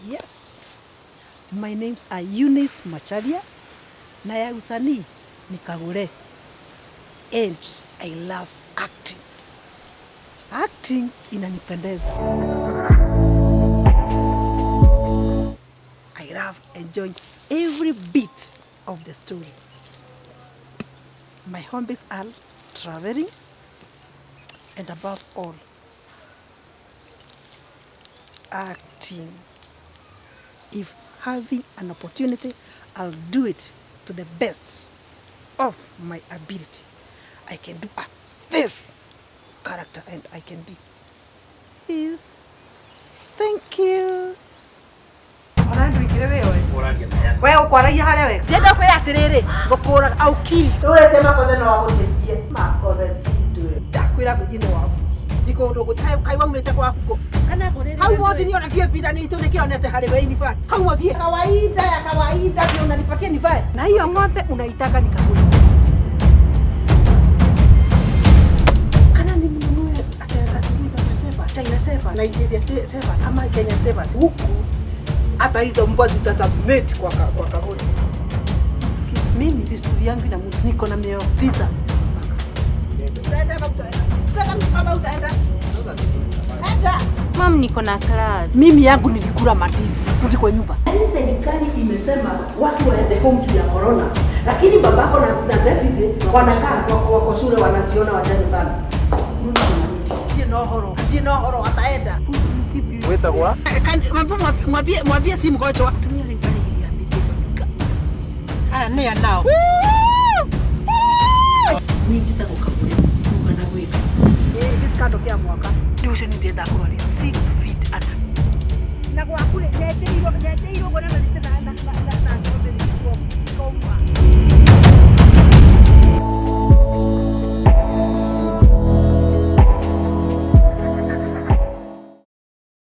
Yes. My names are Eunice Macharia na ya usanii ni Kagure. And I love acting. Acting inanipendeza. I love enjoying every bit of the story. My hobbies are traveling and above all acting. If having an opportunity, I'll do it to the best of my ability. I can do this character and I can be his. Thank you. We ũkwaragia harĩa we ndĩrenda kwĩra atĩrĩrĩ ngũkũraga au kill Ũrete makothe no agũteithie. Makothe cindwe. Ndakwĩra gũthiĩ no wagũthiĩ. Ti kũndũ gũthiĩ. Kaĩ waumĩte gwaku kũ? Hau mothi ni ona ndiĩ mbira ni itu nikionete harĩ we in fact. Hau mothi kawaida ya kawaida ndio unanipatia nivae. Na hiyo ng'ombe unaitaka nikagule. Kana nimnunue akatumiza China Seven, Nigeria Seven ama Kenya Seven. Huku hata hizo mbwa zitasubmit kwa kaburi. Mimi desturi yangu na mtu niko na mioyo tisa. Utaenda ama utaenda? Utaenda ama utaenda? Enda. Mam, niko na class. Mimi yangu nilikula mandizi rudi kwa nyumba. Yaani serikali imesema watu waende home juu ya corona, lakini babako na deputy wanakaa kwa shule wanajiona wajanja sana. Rudi kuna mti. Ndiye no horo, ndiye no horo ataenda. Wĩtagwa? Mwambie mwambie si mgonjwa. Tumia rĩngĩ iliambia Haya nĩa nao. Niĩ njĩtagwo Kagure, kuga na gwĩka. Gĩkando kĩa mwaka. Rĩu ũcio nĩ ndĩrenda kũroria 6 feet under. Na gwaku rĩ nyenjeirwo nyenjeirwo kuona na